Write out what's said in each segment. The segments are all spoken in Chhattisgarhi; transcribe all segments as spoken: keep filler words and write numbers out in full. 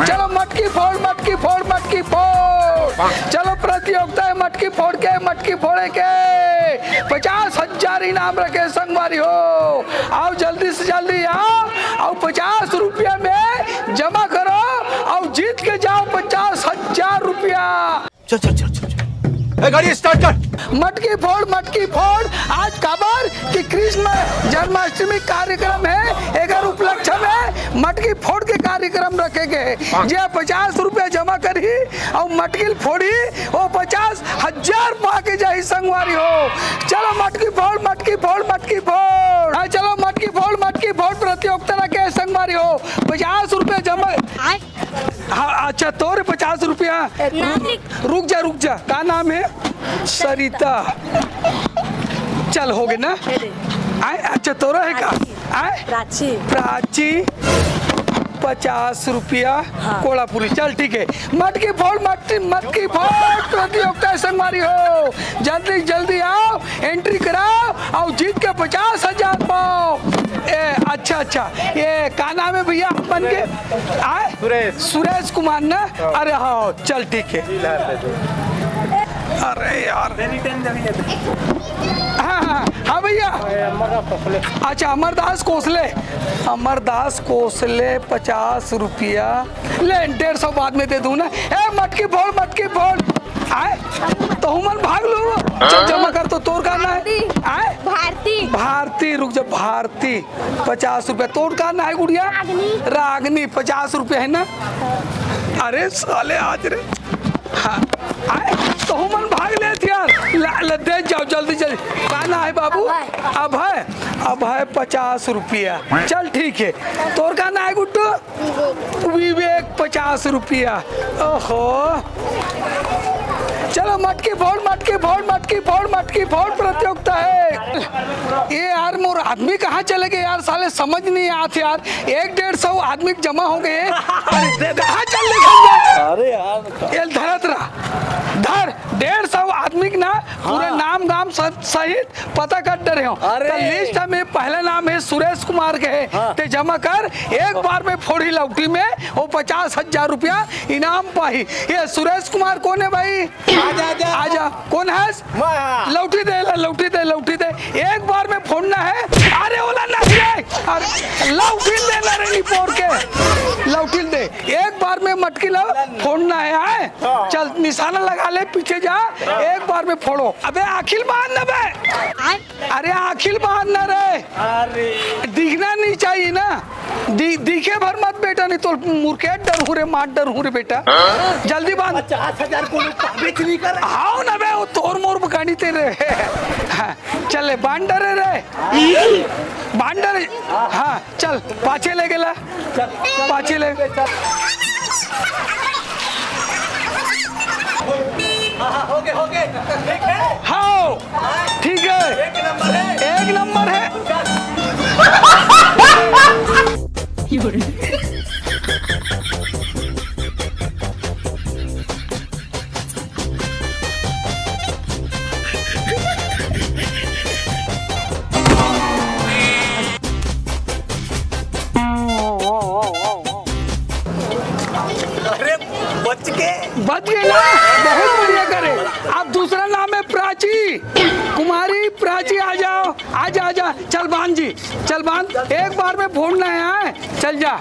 चलो मटकी फोड़, मटकी फोड़, मटकी फोड़। चलो प्रतियोगिता हे मटकी फोड़ के, मटकी फोड़े के। पचास हजार इनाम रखे संगवारी हो। आओ जल्दी से जल्दी आओ, अउ पचास रुपया में जमा करो, अउ जीत के जाओ पचास हजार रुपया। चल, चल, चल, चल, चल। ए, गाड़ी start कर। मटकी फोड़, मटकी फोड़। आज काबर कि कृष्ण जन्माष्टमी कार्यक्रम हे, एकर उपलक्ष्य में मटकी फोड़ के कार्यक्रम रखे गे हे। जे पचास रुपया जमा करही अउ मटकी ल फोड़ही, वो पचास हजार पा के जाही संगवारी हो। चलो मटकी फोड़, मटकी फोड़, मटकी फोड़। हाँ, चलो मटकी फोड़, मटकी फोड़ प्रतियोगिता रखे हे संगवारी हो। पचास रुपया जमा। हाँ, अच्छा, तोरे पचास रुपया। रुक जा, रुक जा, का नाम हे? सरिता। चल, हो गे ना? आय, अच्छा, तोरा हे का? आय? प्राची। प्राची, पचास रुपया। हाँ। कोड़ापुरी। चल, ठीक हे। मटकी फोड़, मटकी, मटकी फोड़ प्रतियोगिता संगवारी हो। जल्दी, जल्दी आओ, entry कराओ अउ जीत के पचास हजार पाओ। ए, अच्छा, अच्छा, ये का नाम हे भैया आप मन के? आय? सुरेश। सुरेश कुमार ना? हाँ। अरे हाँ, चल ठीक हे। अरे यार। हाँ, हाँ, हाँ भैया। अच्छा, अमरदास कोसले। अमरदास कोसले, पचास रुपया। ले, डेढ़ सौ बाद में दे दूँ ना। ए, मटकी फोड़, मटकी फोड़। आय? तो हमन भाग लू। चल, जमा कर तो तोर का नाम हे? भारती। आय? भारती। भारती, रुक जा, भारती। पचास रुपया। तोर का नाम हे गुड़िया? रागनी। रागनी, पचास रुपया हे ना? अरे साले, आज रे। हाँ। आय? तो हमन भाग लेत यार। ला, ला, दे जाओ, जल्दी, जल्दी। का नाम हे बाबू? अभय। अभय। अभय, पचास रुपया। चल, ठीक हे। तोर का नाम हे गुड्डू? विवेक, पचास रुपया। ओहो, चलो मटकी फोड़, मटकी फोड़, मटकी फोड़, मटकी फोड़ प्रतियोगिता हे। ए यार, मोर आदमी कहाँ चले गे यार, साले समझ नहीं आत यार। एक डेढ़ सौ आदमी जमा हो गे। अरे, कहाँ चल ले? अरे यार। ए, धरत रहा, धर, डेढ़ सौ आदमी के ना, पूरे हाँ। नाम गाम सब सहित पता कर डरे हो। अरे। त list में पहला नाम हे सुरेश कुमार के हे। हाँ। ते जमा कर, एक बार में फोड़ी लौटी में वो पचास हजार रुपया इनाम पाही। ये सुरेश कुमार कोन हे भाई? आजा, आजा। आजा। कोन हस? मैं, हाँ। लौटी दे ला, लौटी दे, लौटी दे। एक बार में फोड़ना हे। अरे ओला नहीं रे। अरे लौटी दे ना रे निपोर के। लौटी दे। एक बार में मटकी ला फोड़ना हे, आय? हाँ। चल निशाना लगा ले, पीछे जा। एक बार में फोड़ो। अबे आँखी ल बांध ना बे। अरे आँखी ल बांध ना रे। अरे। दिखना नहीं चाहिए ना। दि-, दिखे भर मत बेटा, नहीं तो मुरकेट डरहूँ रे, मार डरहूँ रे बेटा। हाँ? जल्दी बांध। पचास हजार को लोग काबिज नहीं कर रहे। हाव ना बे, वो तोर मोर बकानी तेरे। हाँ, चल ले, बांध डरे रे। बांध डरे। हाँ। चल, पाछे ले गेला। चल, चल, पाछे ले। चल। हाँ, हाँ, हो गए, हो गए। ठीक है? हाँ, ठीक है। एक नंबर है। एक नंबर है। चल। अरे, बच के। बच गए ना? बहुत बढ़िया करे। अब दूसरा नाम है प्राची, कुमारी प्राची, आ जाओ, आजा, आजा। चल बांध जी, चल बांध, एक बार में फोड़ना है, हाँ? चल जा।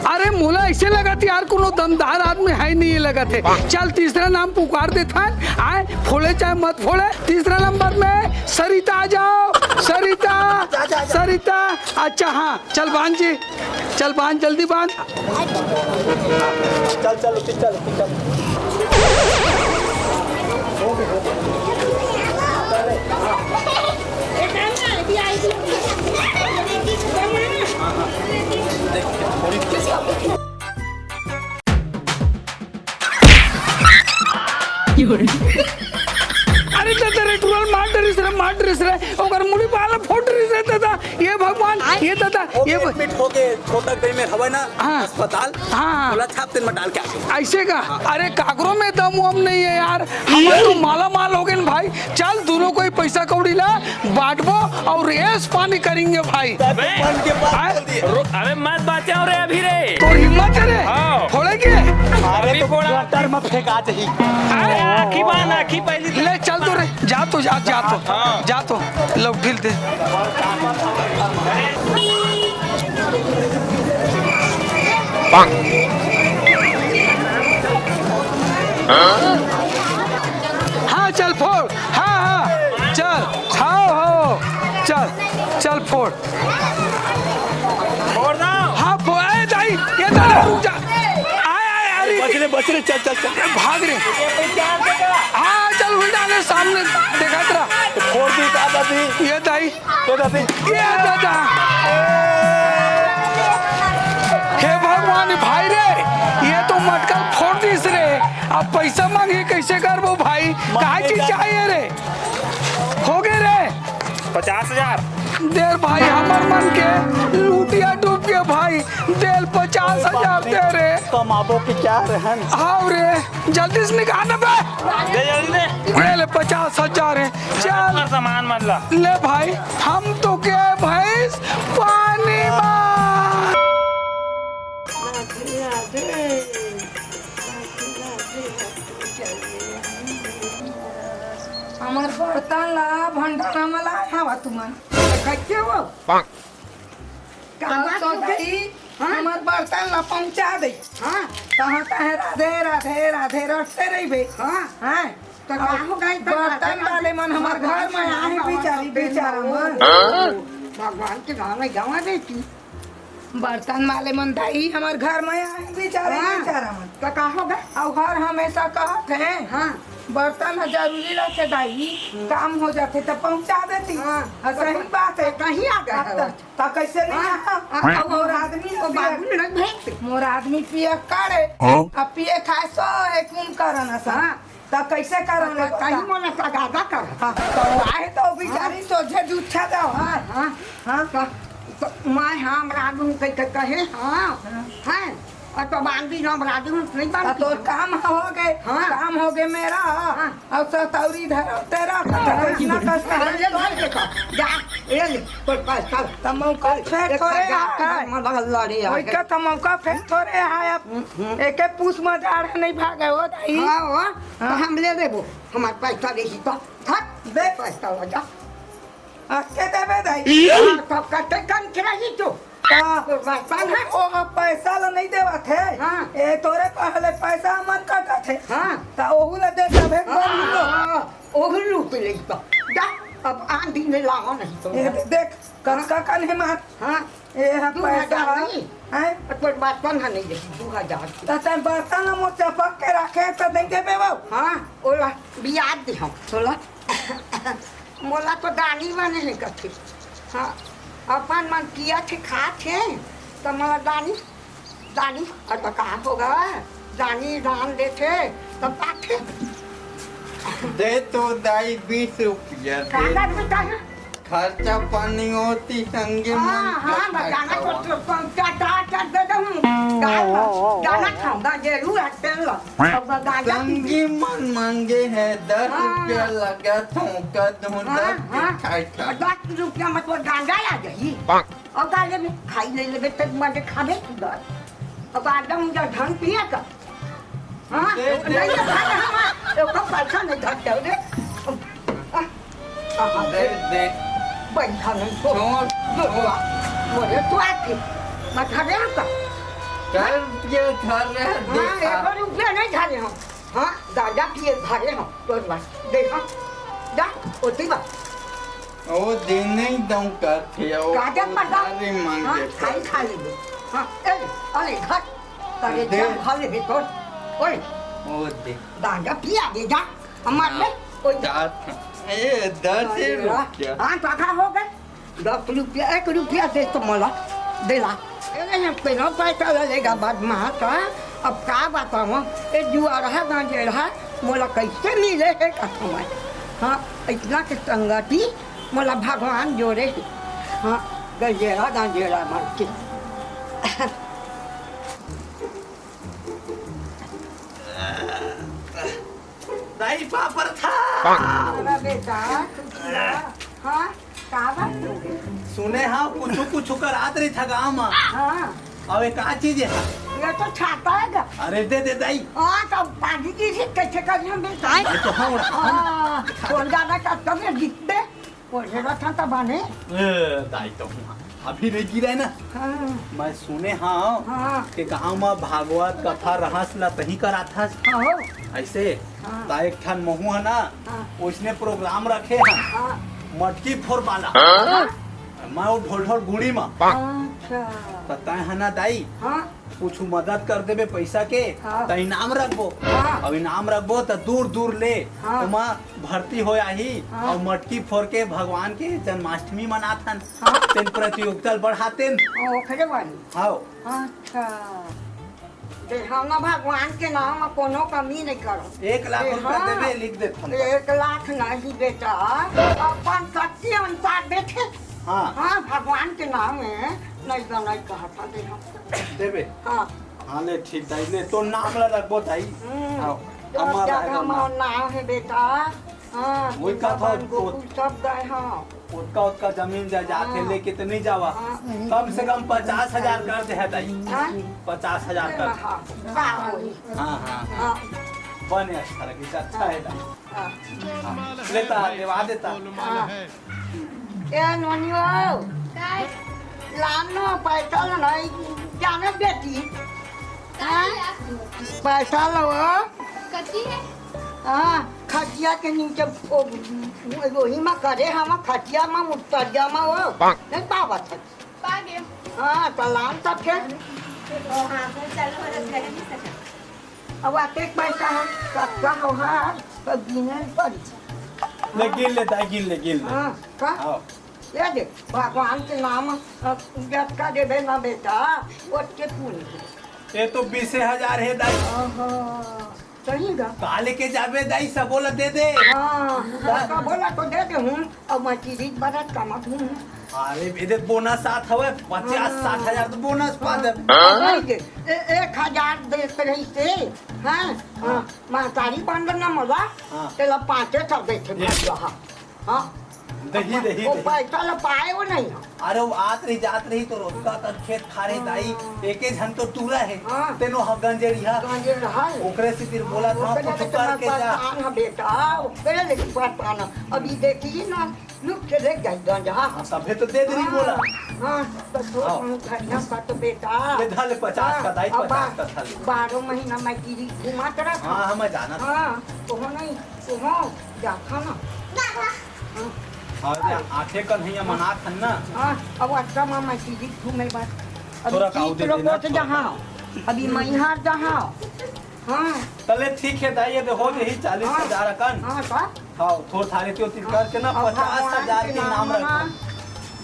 अरे मोला ऐसे लगत यार, कोनो दमदार आदमी है नहीं लगत है। चल तीसरा नाम पुकार देथन, आय, फोड़े चाहे मत फोड़े। तीसरा नंबर में सरिता आ जाओ, सरिता, सरिता। अच्छा हाँ, चल बांध जी, चल बांध, जल्दी बांध। चल, चल, उठी, चल, उठी, चल। अरे तो तेरे टुरल मार डरिस रे, मार डरिस रे, ओकर मुड़ी बाल फोड़ डरिस रे। भगवान, ये दादा, वो ये ब- एडमिट होके छोटा गई में हवे ना हाँ। अस्पताल, हाँ, हाँ। बोला छाप दिन में डाल के आके। ऐसे का? हाँ। अरे, काकरो में दम वम नहीं है यार, हम तो माला माल हो गए भाई। चल, दोनों कोई पैसा कौड़ी ला, बांटबो और ऐश पानी करेंगे भाई। बे, मन के बात आए? बोल दिए। रो-, अबे मत बाँचे रे अभी रे। तोर हिम्मत है रे? हाँ। फोड़े के? अरे अभी तो फोड़ा। गटर में फेंका जाही। अरे आँखी बांध, आँखी पहली ले चल तो रे, जा तो, जा, जा तो, हाँ। जा तो, लौटिल दे। हाँ, चल फोड़। हाँ, हाँ, चल, हाँ, हो, चल, चल फोड़। फोड़ दो। हाँ, फोड़, ए, दाई, ये दादा, रुक जा। आय, आय, अरे। बच रे, बच रे, चल, चल, चल। भाग रे। हाँ, चल, उल्टा ले, सामने देखा तेरा। फोड़ दी का दादी? ये दाई। ये दादी। ये दादा। हे भगवान, भाई रे, ये तो मटका फोड़ दिस रे। अब पैसा मांगे, कैसे करबो भाई? काय चीज चाहिए रे? हो गए रे। पचास हजार। दे भाई, हमर मन के लुटिया डूब के भाई, दे पचास हजार दे रे। कमाबो के क्या रहन? हाँ रे, जल्दी से निकाल ना बे। दे जल्दी दे। ले ले, पचास हजार है, चल। सामान मन ला। ले भाई, हम तो के भैंस पानी मार। हमर बर्तन ला भंडारा में लाए हवा तुमन। कैसे हो? का बात तो हो गई? भाई, हाँ? हमर बर्तन ला पहुंचा दे। हाँ। कहाँ कहे राधे, राधे, राधे रटते रहिबे। हाँ। हाँ। तो का हो गई? तो बर्तन वाले मन हमर घर में आहे, बिचारी, बिचारा मन। भगवान के गाँव में जावा दे की। बर्तन वाले मन दाई हमर घर में आहे, बिचारे, हाँ। बिचारा मन। तो का हो गए? अउ हर हमेशा कहत हे, हाँ। बर्तन ह जरूरी रखे दाई, हम्म। काम हो जाथे त पहुंचा देती। हाँ। अ, सही बात है। कहीं आ गए अब हो। त, त कैसे नहीं हाँ। आ? हाँ। अब मोर आदमी तो पिए, बाबू लग भेज। मोर आदमी पिए करे, हाँ। अब पिए खाए सो है, कौन करन असन? हाँ। त कैसे करन? त कहीं मोला तगादा कर। हाँ, तो आहे तो बिचारी हाँ। सोझे जूठा जाओ। हाँ, हाँ, हाँ। तो, तो मैं हम राजू कह के कहे, हाँ, हाँ। हैं? और तो बांधी हम राजू नहीं त बांधी। तोर काम हो गए, हाँ। काम हो गए मेरा। हाँ। अब सतौरी धरो तेरा, तो इतना कष्ट है। ले, ले, ले, जा, ये ले, कोई पैसा। त मौका फेर एक थोड़े हजार है। मदद लड़ी है। वही का त मौका फेर थोड़े है अब। हम्म, हम्म। एके पूछ में जाड़ नहीं भागे हो दाई। हाँ, हाँ। हाँ। तो हम ले लेबो, हमार पैसा देही तो। हट, दे पैसा हो जा। आ, के देबे दाई? हाँ, तो कते कन के रही तू? का? तो बर्तन है? ओ, अब पैसा ला नहीं देवत है। हाँ। ए, तोरे पहले पैसा मन कटत है। हाँ। तो ओहू ला दे तबे हाँ, बोल लो। हाँ, ओहू लूट ले तो। जा, अब आन दिन में लावा नहीं तो। ए, दे-, देख, कतका कन है मार। हाँ। ए, हाँ, दू हजार पैसा नहीं। हैं? तोर बर्तन है नहीं, दू हजार के। त तैं बर्तन ला मोर चपक के रखे, त नहीं देबे वो? हाँ, ओला बियाज दे हम, तोला। मोला तो दानी बने हे कथे। हाँ, अपन मन पियत हे, खात हे, त मोला दानी, दानी, अब का होगा? दानी दान देथे, त पाथे। दे तो दाई बीस रुपया दे। काला भी काहे? खर्चा पानी होती संगे हाँ, मन हाँ, खर्चा बताना तो, खावा। तो, तो, क्या, क्या, क्या दे दूँ? दाल, दाना खाऊंगा, जरूर है, तेल। अब गांजा पी संगी मन मांगे है, दस हाँ। रुपया लगा थोंका दूँ, हाँ, दस के हाँ। खाए खा। दस रुपया में तो गांजा आ जाही। और गांजा में खाई ले लेबे, तो मजे खाबे तू दस। अब गांजा मुझे ढंग पिया कर। हाँ? दे, दे। नहीं, नहीं, नहीं, नहीं, ओकर पैसा नहीं धरते हो रे। आ, आ, आ, दे, दे। बैठा नहीं तो। छोड़, दो, छोड़। मोरे तो आके। मैं धरे हूँ का? कर दिया, धर रहे, हाँ, देखा। एको रुपया नहीं धरे हम। हाँ, गांजा पिए धरे हम। तोर बस, देखा। जा, ओती बा। ओ दे नहीं दऊं का थे, ओ गांजा पर दऊं। उधारी मांगे हाँ, खाई पर। खा ले। हाँ, ए, अरे, धर। अरे, दे। जा, खा ले, तोर। ओए। ओ दे। गांजा पिया दे जा, हमार ले, कोई जात हूँ। ए, दस अरे रुपया। वाह। हाँ, तो आधा हो गए। दस रुपया, एक रुपया दे तो मोला, दे ला। ए, हम तेरा पैसा ले लेगा बदमाश, हाँ? अब का बताऊँ? ए, जुआरहा गांजेरहा, मोला कैसे मिले हे का समय? हाँ, इतना के संगति, मोला भगवान जोड़े हे। हाँ। गंजेरा गंजेरा मर के। दाई पापर था। अरे बेटा, तू सुना। हाँ, का बात हो गई? सुने हाँ, कुछु कुछु करात रही था गाँव में। हाँ। अबे का चीज है? ये तो छाता है गा। अरे दे दे दाई। हाँ, तो पानी की से कैसे करी हम बेटा? ये तो हाँ, उड़ा। हाँ, कौन जाना का तब ये दिखते? ओढ़े रथन त बने। ए, दाई तो हुआ। अभी नहीं गिरा है ना। हाँ। मैं सुने हाँ हाँ। कि गाँव में भागवत कथा रहस ला तही कराथस। हाँ हो। ऐसे हाँ। ता एक ठन महू है ना, हाँ। उसने प्रोग्राम रखे हैं। हाँ। मटकी फोर वाला। हाँ। मैं वो ढोल ढोल गुड़ी में। अच्छा। पता है ना दाई? हाँ। कुछ मदद कर देबे पैसा के, हाँ। त इनाम रखबो। हाँ। अब इनाम रखबो त दूर दूर ले हाँ। ओमा भर्ती हो आही हाँ। और मटकी फोर के भगवान के जन्माष्टमी मनाथन। हाँ। तेन प्रतियोगिता ल बढ़ातेन। ओ, ओकरे बानी। हाँ। अच्छा। देहाना भगवान के नाम म कोनो कमी नहीं करो। एक लाख रुपया देबे, लिख दे हम। एक लाख नहीं बेटा, अपन शक्ति अनुसार देखे। हाँ। हाँ, भगवान के नाम में नहीं तो नहीं कहता देहा। देबे। हाँ। हाँ, ले ठीक दाई, ले तोर नाम ला रखबो दाई। हम्म। हाँ, तो अम्मा जगह राय मा नाम है बेटा। हाँ, वही कहा था, वृंदावन, तो गोकुल सब गए हाँ। ओतका, ओतका जमीन जायदाद है, हाँ। लेके तो नहीं जावा। हाँ। कम से कम पचास हजार कर दे है दाई। हाँ? पचास हजार कर। हाँ, हाँ, हाँ। हाँ। बने अच्छा लगे, अच्छा है दाई। हाँ। हाँ। लेता, देवा देता। हाँ। ए नोनी हो। काय? लान न, पैसा ल नहीं, जाने बेटी। हाँ? पैसा लो। कति है? हाँ, खटिया के नीचे, ओ, वही मा करे, हम खटिया मा, मुस्तरिया मा हो। नहीं पावत है। पागे। हाँ, तो लान तब के। ओ, हाँ, तो चलो, रस गए नहीं सका। अब आते एक पैसा है, कच्चा हो, हाँ, तो गिने पड़ी। ले, गिन ले, दाई, गिन ले, गिन ले। हाँ, का? हाँ। ये दे, भगवान के नाम, अ, जतका देबे ना बेटा, ओतके पुण्य। ये तो बीसे हजार है दाई। ओहो, सही गा। का लेके जाबे दाई, सबो ला दे दे। हाँ, हाँ। सबो ला तो दे दे हूँ, अब मैं चीज बड़ा कमात हूँ। अरे, ये दे बोनस आत हवे, पचास, हाँ। साठ हजार तो बोनस पा दे। हाँ, दे दे। ए-, एक हजार देत रही से, हाँ, हाँ, महतारी बंद न मोला, हाँ। तेला पाँचे सौ देते ये। भैया, हाँ। हाँ। दही, दही, वो दही। पैसा ल पाए वो नहीं। अरे वो आत रही, जात रही तो रोजका कर खेत खारे दाई, हाँ। एके झन तो टूरा है, हाँ। तेनो ह गंजेड़ी हा। गंजेड़ी हा। ओकरे से फिर बोला था, ओकरे कुछ से करके जा। परेशान है बेटा, ओकरे ले परेशान है। अभी देखी ना, लुट के ले गई गंज, हाँ। हाँ, तभे तो दे दे रही हाँ। बोला। हाँ, तो दो हाँ। हम घनिया का तो बेटा। ले धा ले पचास का हाँ, दाई, अब पचास का था ले। बारह महीना मैं गिरी घुमा तरह हाँ, हाँ, मैं जाना था। हाँ, तो हो नहीं, तो हो, जा खाना। हाँ। और ये आंखें कन्हैया मनात हन ना। हाँ, अब अच्छा मामा जी जी घूमे बस। अभी थोड़ा काऊ दे देना, थोड़ा। जहाँ, अभी मैहर जहाँ। हाँ। तले ठीक है दाई, ये देखो यही चालीस हजार अकन। हाँ, का? हाँ, थोड़ थारे के ओतिर करके ना अब पचास हजार के नाम रखो।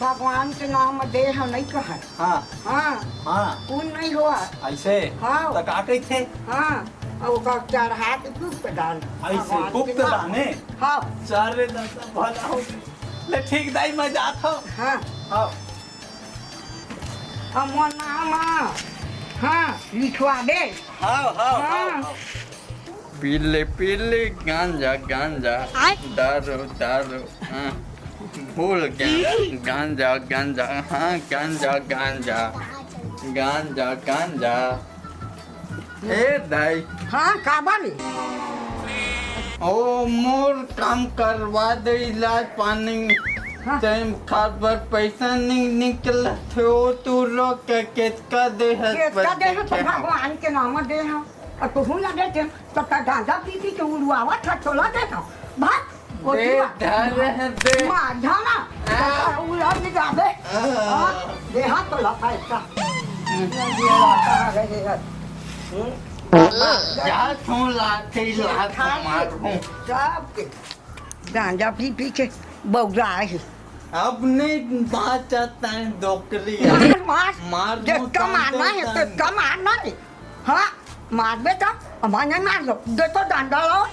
भगवान के नाम दे हम नहीं कहे। हाँ। हाँ। हाँ। पुण्य नहीं हुआ। ऐसे? हाँ। तो का कहते? हाँ। अउ ओकर चढ़ा के गुप्त दान। ऐसे भगवान के गुप्त नाम। दाने? हाँ। चल रे दादा, भला हो गई। ले ठीक दाई, मैं जात हूँ। हाँ। हाँ। अब मोर नाम, हाँ, लिखवा दे। हाँ, हाँ, हाँ। हाँ। पीले पीले गांजा गांजा, आय। दारू दारू, हाँ। भूल गया गांजा गांजा, हाँ, गांजा गांजा, गांजा गांजा। ए दाई। हाँ, का बानी? ओ, मोर काम करवा दे, इलाज पानी। हाँ। टाइम खात बर पैसा नहीं निकलत हे, ओ तू लोग के केतका दे हे, केतका दे हे, तो भगवान के नाम दे हे। अउ तुहू ला देते, तो का गांजा पी पी के उड़वावत हे, चला देता। भाग, वो दे, की बात। धर रहे दे। मार जाना। आ। तो उड़ा भी जाबे। आ। हाँ, दे हाथ तो लफा इसका। हम्म। ये लफा आ गए हैं। हम्म। जा तू लाठी लात खा के मारूं। सबके गांजा पी पी के बौरा है। अब नहीं बाँचत हे डोकरी। मार, मार। मार देख, दूँ कमाना है, तो कमाना है। हाँ, मारबे तो, अब नहीं मार लो। दे तो डंडा लो।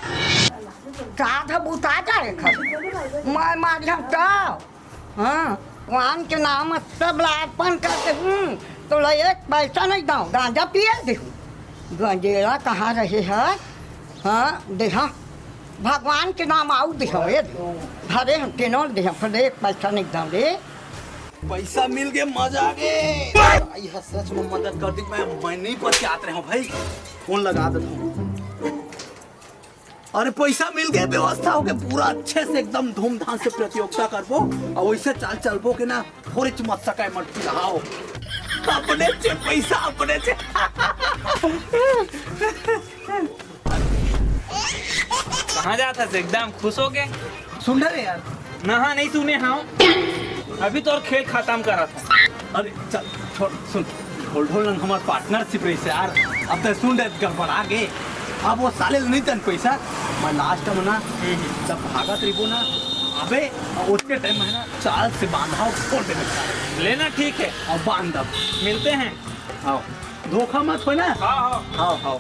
साथ बुता जाए खा। मैं मार हम तो। हाँ। भगवान के नाम सब ला अर्पण कर देहूँ, तोला एक पैसा नहीं दव, गांजा पिए देहूँ। गंजेरा कहाँ रहे है? हाँ, देहा। भगवान के नाम आऊ देहा, ए दे। धरे हम तेनो देहा, पर एक पैसा नहीं दव रे। पैसा मिल गए, मजा आ गए। भाई, हाँ, सच में मदद कर दी। मैं, मैं नहीं बतियात रहे हूँ भाई, फोन लगा देता हूँ। अरे, पैसा मिल गए, व्यवस्था हो गए, पूरा अच्छे से एकदम धूमधाम से प्रतियोगिता करबो और वैसे चाल चलबो के ना, थोड़ी मत सकाय मत फिलहाओ। अपने चे पैसा, अपने चे। कहाँ जात हस एकदम खुश हो के? सुन रहे यार। नहा नहीं सुने हाँ। अभी तो और खेल खत्म करा था। अरे चल, छोड़, सुन। ढोल ढोल नंग हमार पार्टनरशिप रही से यार। अब तो सुन रहे, गड़बड़ा गए। अब वो साले नहीं तन पैसा। मैं लास्ट में ना, जब भागत रहिबो ना, अबे, उसके टाइम में ना, चाल से बांधा और छोड़ देबे साले। लेना ठीक है। अब बांध अब। मिलते हैं। आओ। धोखा मत हो ना। हाँ, हाँ। आओ, आओ।